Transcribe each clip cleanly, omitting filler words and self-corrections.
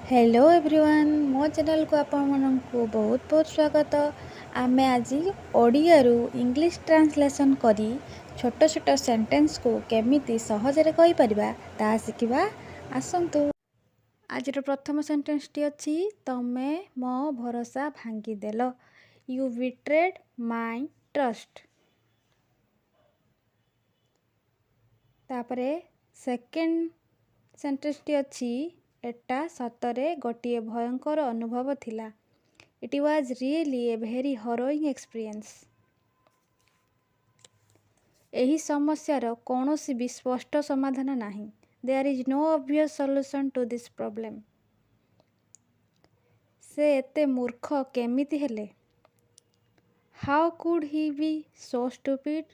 Hello everyone, ମୋ ଚ୍ୟାନେଲ୍କୁ ଆପଣମାନଙ୍କୁ ବହୁତ ବହୁତ ସ୍ୱାଗତ। ଆମେ ଆଜି ଓଡ଼ିଆରୁ ଇଂଲିଶ ଟ୍ରାନ୍ସଲେସନ୍ କରି ଛୋଟ ଛୋଟ ସେଣ୍ଟେନ୍ସକୁ କେମିତି ସହଜରେ କହିପାରିବା, ତାହା ଶିଖିବା। ଆସନ୍ତୁ। ଆଜିର ପ୍ରଥମ ସେଣ୍ଟେନ୍ସଟି ଅଛି, ତମେ ମୋ ଭରସା ଭାଙ୍ଗିଦେଲ। You betrayed my trust. ତାପରେ ସେକେଣ୍ଡ ସେଣ୍ଟେନ୍ସଟି ଅଛି, ଏଟା ସତରେ ଗୋଟିଏ ଭୟଙ୍କର ଅନୁଭବ ଥିଲା। It was really a very harrowing experience. ଏହି ସମସ୍ୟାର କୌଣସି ବି ସ୍ପଷ୍ଟ ସମାଧାନ ନାହିଁ। There is no obvious solution to this problem. ସେ ଏତେ ମୂର୍ଖ କେମିତି ହେଲେ? How could he be so stupid?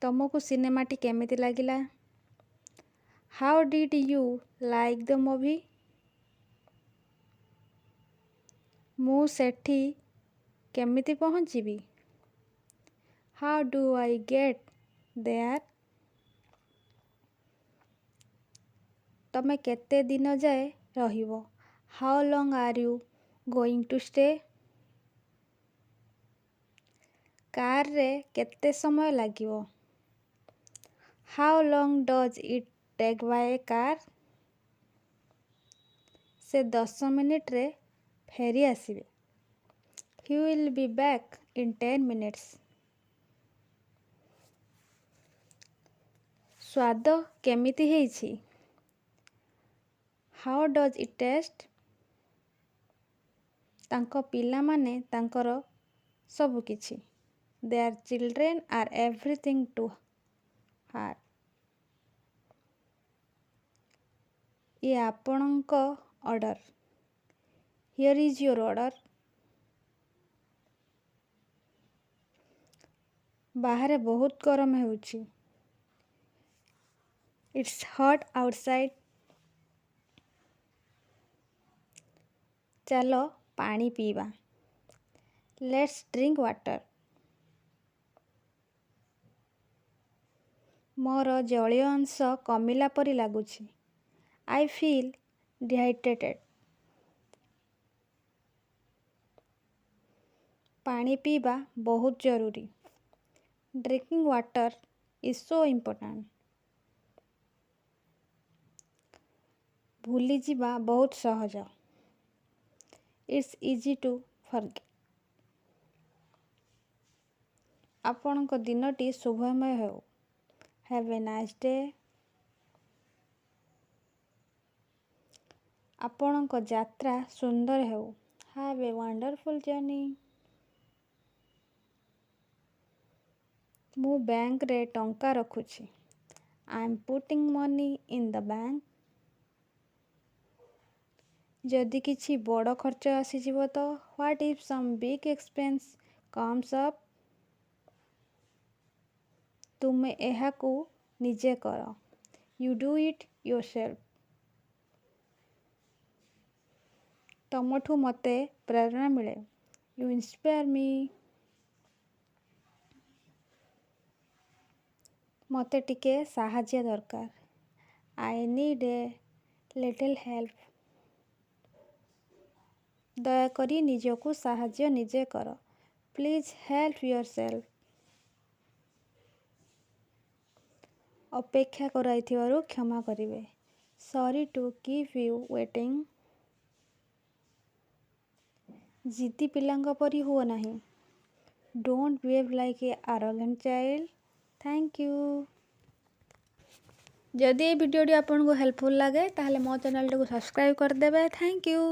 ତମକୁ ସିନେମାଟି କେମିତି ଲାଗିଲା? How did you like the movie? ମୁଁ ସେଠି କେମିତି ପହଞ୍ଚିବି? How do I get there? ତମେ କେତେ ଦିନ ଯାଏ ରହିବ? How long are you going to stay? କାରରେ କେତେ ସମୟ ଲାଗିବ? How long does it take by car? ସେ 10 ମିନିଟରେ ଫେରି ଆସିବେ। He will be back in 10 minutes. ସ୍ୱାଦ କେମିତି ହେଇଛି? How does it taste? ତାଙ୍କ ପିଲାମାନେ ତାଙ୍କର ସବୁକିଛି। Their children are everything to her. ଇଏ ଆପଣଙ୍କ order. Here is your order. ବାହାରେ ବହୁତ ଗରମ ହେଉଛି। It's hot outside. ଚାଲ ପାଣି ପିଇବା। Let's drink water. ମୋର ଜଳୀୟ ଅଂଶ କମିଲା ପରି ଲାଗୁଛି। I feel dehydrated. ପାଣି ପିଇବା ବହୁତ ଜରୁରୀ। Drinking water is so important. ଭୁଲିଯିବା ବହୁତ ସହଜ। It's easy to forget. ଆପଣଙ୍କ ଦିନଟି ଶୁଭମୟ ହେଉ। Have a nice day. ଆପଣଙ୍କ ଯାତ୍ରା ସୁନ୍ଦର ହେଉ। Have a wonderful journey. ମୁଁ ବ୍ୟାଙ୍କରେ ଟଙ୍କା ରଖୁଛି। I am putting money in the bank. ଯଦି କିଛି ବଡ଼ ଖର୍ଚ୍ଚ ଆସିଯିବ ତ? What if some big expense comes up? ତୁମେ ଏହାକୁ ନିଜେ କର। You do it yourself. ତମଠୁ ମୋତେ ପ୍ରେରଣା ମିଳେ। You inspire me. ମୋତେ ଟିକେ ସାହାଯ୍ୟ ଦରକାର। I need a little help. ଦୟାକରି ନିଜକୁ ସାହାଯ୍ୟ ନିଜେ କର। Please help yourself. ଅପେକ୍ଷା କରାଇଥିବାରୁ କ୍ଷମା କରିବେ। Sorry to keep you waiting. ଜିଦ୍ଦି ପିଲାଙ୍କ ପରି ହୁଅ ନାହିଁ। Don't behave like a arrogant child. Thank you. ଯଦି ଏଇ ଭିଡ଼ିଓଟି ଆପଣଙ୍କୁ ହେଲ୍ପଫୁଲ୍ ଲାଗେ, ତାହେଲେ ମୋ ଚ୍ୟାନେଲଟିକୁ ସବସ୍କ୍ରାଇବ୍ କରିଦେବେ। Thank you.